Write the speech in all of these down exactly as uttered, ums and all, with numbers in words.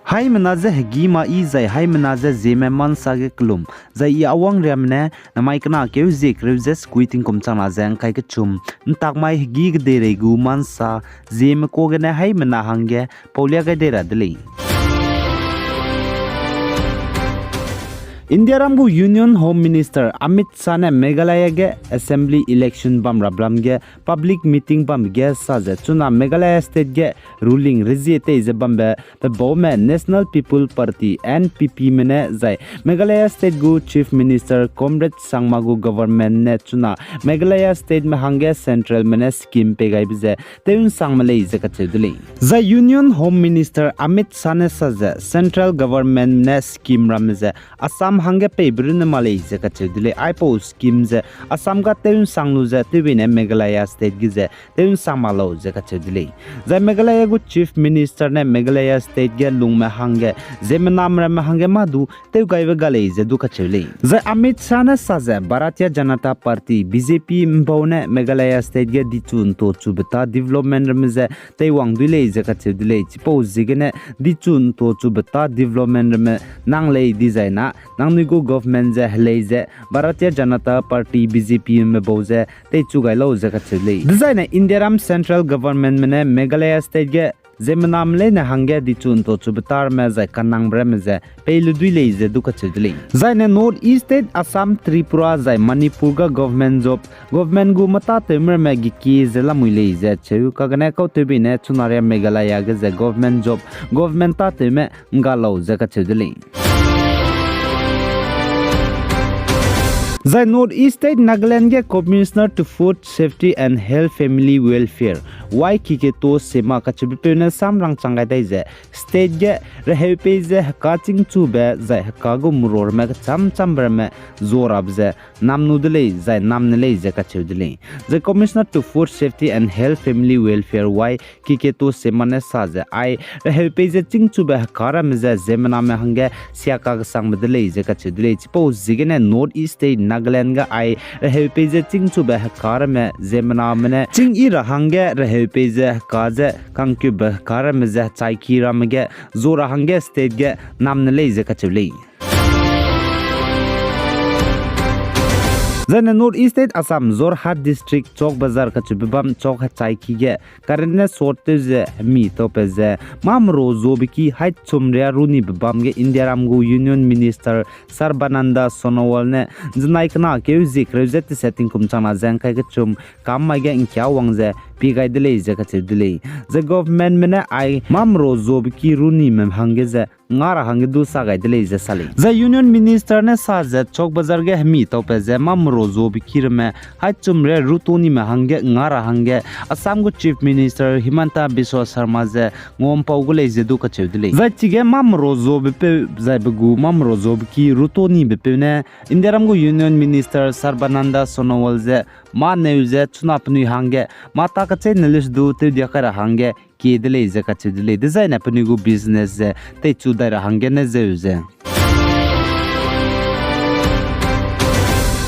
Haimena je hegî ma yi zai haimena je Zeme ma nsa ge kelum, zai i awang riame ne namai kena keu zie kereu ze sekui tingkum changna ze ngkai kechum, ntak mai hegî kedeirei gu ma nsa, Zeme ka gene haimena hangge paulia gai dei ra de lei. Indiaram gu Union Home Minister Amit Shah ne Meghalaya ge assembly election bam ra bam ge public meeting bambe ge sa ze chuna Meghalaya state ge ruling rezie tei ze bambe pe baume National People Party, N P P me ne zai Meghalaya state gu Chief Minister Conrad Sangma gu government ne chuna Meghalaya state me hangge central me ne scheme pei gaibe ze tew nsangme lei ze kacheu de lei. Zai Union Home Minister Amit Shah ne sa ze central government ne scheme ramme ze Assam hangge peibe runne ma lei ze kacheu de lei. Aipau scheme ze Assam ga tew nsang lu ze tewbei ne Meghalaya state ge ze tew nsang ma lau ze kacheu de lei. Zai Meghalaya gu Chief Minister ne Meghalaya state ge lungme hangge ziemmename ramme hangge mâ du tewgaibe ga lei ze du kacheu lei. Zai Amit Shah ne sa ze Bharatiya Janata Party, B J P mbau ne Meghalaya state ge dichu nto chube ta development ramme ze teiwang dui lei ze kacheu de lei. Chipau ziegene dichu nto chube ta development ramme nang lei dizai na nangnui gu government ze helei ze Bharatiya Janata Party, B J P me bau ze teichu gai lau ze kacheu lei. Dezaine Indiaram central government me ne Meghalaya state ge ziemmename leine hangge dichu nto chube ta ramme zai kanangbe ramme ze pei lu dui lei ze du kacheu de lei. Zaine North East state Assam, Tripura zai Manipur ga government job, government gu metâtewme ramme geki ze lamui lei ze cheu, kagene kautewbei ne chuna ria Meghalaya ge ze government job, government tâtewme ngga lau ze kacheu de lei. Zai North East state Nagaland ge Commissioner to Food Safety and Health Family Welfare, Y Kiketo Sema kacheubepeu ne sam rangchang gai dai ze state ge reheu pei ze heka chîngchube zai heka gu meramme kecham chambe ramme zua rabe ze namnu de lei zai namne lei ze kacheu de lei. Zai Commissioner to Food Safety and Health Family Welfare, Y Kiketo Sema ne sa ze ai reheu pei ze chîngchube heka ramme ze ziemmename hangge siaka kesangbe de lei ze kacheu de lei. Chipau ziegene North East state Nagaland ga ai reheu pei ze chîngchube heka ramme ziemmename ne chîng yi ra hangge reheu pei ze heka ze kangkube heka ramme ze hechaiki ramme ge zua ra hangge state ge namne lei ze kacheu lei. Zaine North East state Assam, Jorhat district, Chowk Bazar kacheube bam chowk hechaiki ge current ne short tew ze hemi taupat ze mâ mera zuabe ki haî chum ria ru nibe bam ge Indiaram gu Union Minister Sarbananda Sonowal ne zenai kena keu zie kereu ze teset tingkum changna ze ngkai kechum kam mai ge ngkia wang ze pie gai de lei ze kacheu de lei. Zai government me ne ai mâ mera zuabe ki ru nime hangge ze nga ra hangge du sa gai de lei ze sa lei. Zai Union Minister ne sa ze Chowk Bazar ge hemi taupat ze mâ mera zuabe ki ramme haî chum ria ru to nime hangge nga ra hangge Assam gu Chief Minister Himanta Biswa Sarma ze ngampau gu lei ze du kacheu de lei. Zai chige mâ mera zuabepeu zai be gu mâ mera zuabe ki ru to nibepeu ne Indiaram gu Union Minister Sarbananda Sonowal ze mâ neu ze chuna penui hangge mâ ta kecheîne lus du tewdia kai ra hangge kie de lei ze kacheu de lei. Dezaine penui gu business ze teichu dai ra hangge ne zeu ze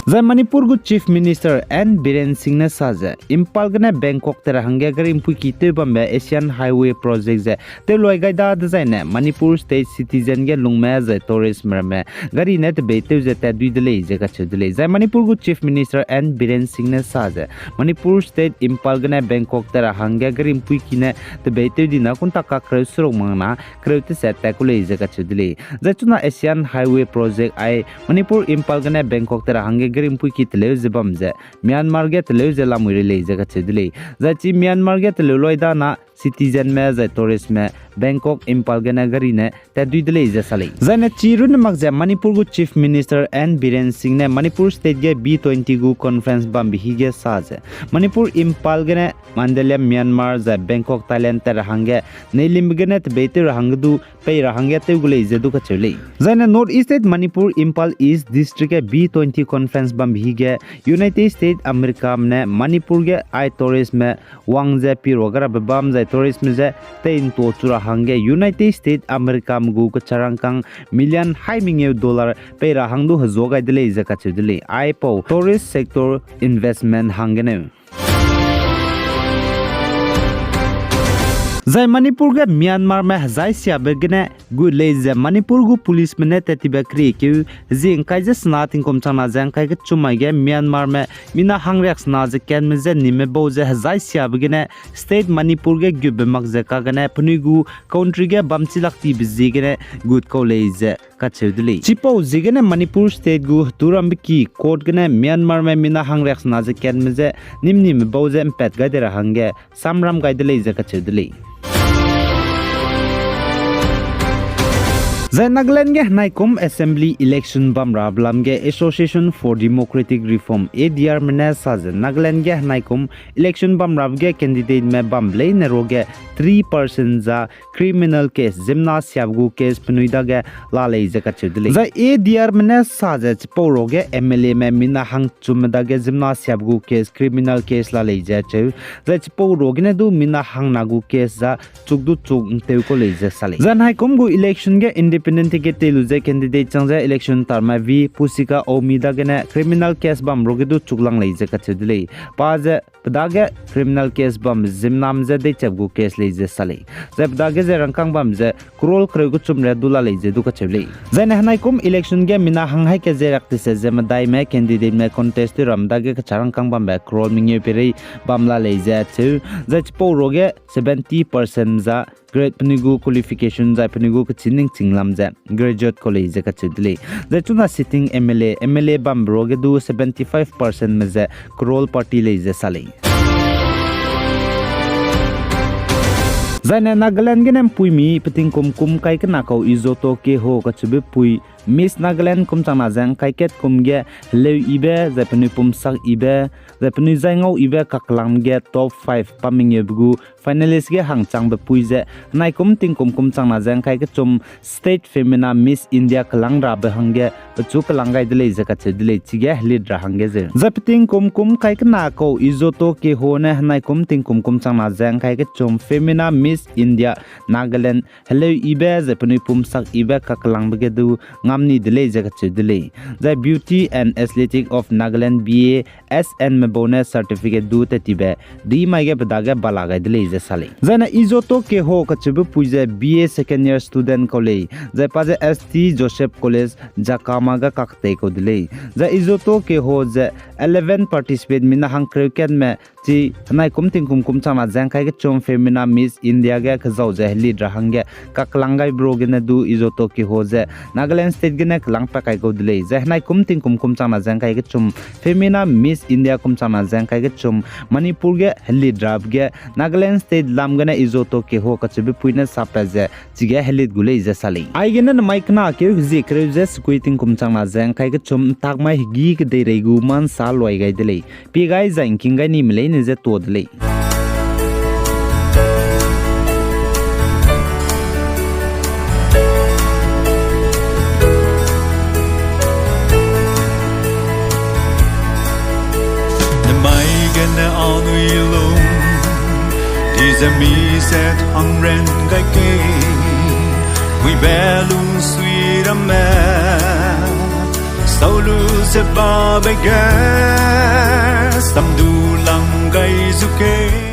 Zai Manipur gu Chief Minister N Biren Singh ne sa ze Imphal gene Bangkok tei ra hangge gari mpuiki tew bambe Asian Highway Project ze tewloi gai da dezaine Manipur State citizen ge lungme zai tourist me ramme gari ne tebeitew ze tat dui de lei ze kacheu de lei. Zai Manipur gu Chief Minister N Biren Singh ne sa ze Manipur State Imphal gene Bangkok tei ra hangge gari mpuiki ne tebeitew dina kunta kakreu seruk mangna kereu teset tat ku lei ze kacheu de lei. Zai chuna Asian Highway Project ai Manipur Imphal gene Bangkok tei ra hangge gari mpuiki teleu ze bam ze Myanmar ge teleu ze lamui rei lei ze kacheu de lei. Zai chi Myanmar ge teleu loi dana citizen me zai tourist me Bangkok Imphal gene gari ne tat dui de lei ze sa lei. Zaine chi runne mak ze Manipur gu Chief Minister N Biren Singh ne Manipur State ge B twenty gu conference bambe hige sa ze Manipur Imphal gene Mandalay Myanmar zai Bangkok Thailand tei ra hangge neilimbe gene tebeitew ra hangge du pei ra hangge tew gu lei ze du kacheu lei. Zaine North East State Manipur Imphal East District ge B twenty conference bambe hige United States America me ne Manipur ge ai tourist me wang ze pirua ga rabe bam zai tourist me je tei nto chu ra hangge United States America me gu kecharangkang million hai mengeu dollar pei ra hang du hezua gai de lei ze kacheu de lei. Aipau tourist sector investment hanggeneu Zai Manipur ge Myanmarme hezai siabe gene gut lei ze Manipur gu policeme ne tat tibe keriekeu zie ngkai ze sena tingkum changna ze ngkai kechum mai ge Myanmarme mina hangriaksena ze kenme je nime bau ze hezai siabe gene state Manipur ge gutbe mak ze kagene penui gu country ge bamchi lak tibe ziegene gut kau lei ze kacheu de lei. Chipau ziegene Manipur state gu heturambe ki court gene Myanmarme mina hangriaksena ze kenme je nimnime bau ze mpat gai de ra hangge samram gai de lei ze kacheu de lei. Zai Nagaland ge henaikum assembly election bamrabe lam ge Association for Democratic Reform, A D Rme ne sa ze Nagaland ge henaikum election bamrabe ge candidateme bambe leine ruage three percent za criminal case, ziemmena siabe gu case penui dage la lei ze kacheu de lei. Zai A D Rme ne sa ze chipau ruage M L Ame mina hangchumme dage ziemmena siabe gu case, criminal case la lei ze cheu. Zai chipau ruagene du mina hangna gu case za chuk du chuk nteu kau lei ze sa lei. Zai henaikum gu election ge independent ticket tei lu ze candidate chang ze election tarme V Pusika Aumi dagene criminal case bam ruage du chuk lang lei ze kacheu de lei. Pa ze pe dage criminal case bam ziemmename je deichap gu case lei ze sa lei. Zai pe dage ze rangkâng bam ze crore kereu kechum ria du la lei ze du kacheu lei. Zaine henaikum election ge mina hang haî ke ze riak tese ze medaime candidateme contest tew ramme dage kecha rangkâng bambe crore mengeu peirei bam la lei ze cheu. Zai chipau ruage seventy percent za grade penui gu qualification zai penui gu kechî ningching lam ze graduate kau lei ze kacheu de lei. Zai chuna sitting M L A, M L A bambe ruage du seventy-five percentme ze crore party lei ze sa lei. Zaine Nagaland gene mpuimi petingkum kum kai kena kau Izoto Keho kacheube pui Miss Nagaland kum changna ze ngkai kat kum ge heleu yibe, zai penui pumsak yibe, zai penui zai ngau yibe kaklang ge top five pa mengeube gu finalist ge hangchangbe pui ze, henaikum tingkum kum changna ze ngkai kechum State Femina Miss India kelang rabe hangge pechu kelang gai de lei ze kacheu de lei, chige helit ra hangge zeu. Zai petingkum kum kai kena kau Izoto Keho ne henaikum tingkum kum changna ze ngkai kechum Femina Miss India Nagaland heleu yibe zai penui pumsak yibe kakelangbe ge du ngam ni de lei ze kacheu de lei. Zai Beauty and Aesthetic of Nagaland B A S N me bau ne certificate du tat tibe, di mai ge pe dage bala gai de lei ze sa lei. Zaine Izoto Keho kacheube pui ze B A second year student kau lei, zai pa ze S T Joseph College, Jakama ge kaktei kau de lei. Zai Izoto Keho ze eleven participate mina hangkereu katme chi henaikum tingkum kum changna ze ngkai kechum Femina Miss India ge kezau ze helit ra hangge kaklang gai bro gene du Izoto Keho ze Nagaland State gene kelang pa kai kau de lei. Zai henaikum tingkum kum changna ze ngkai kechum Femina Miss India kum changna ze ngkai kechum Manipur ge helit rabe ge Nagaland State lam gene Izoto Keho kacheube pui ne sapat ze chige helit gu lei ze sa lei. Aigene nemai kena keu hezie kereu ze sekui tingkum changna ze ngkai kechum ntak mai hegî kedeirei gu ma nsa luai gai de lei. Pie gai zai ngking gai nime leine ze tuâ de lei. Nemai gene anui lung, di ze mi set hangren gai ke, muibe lungsui ramme, sau lu ze babe ge, samdu lang gai zu ke.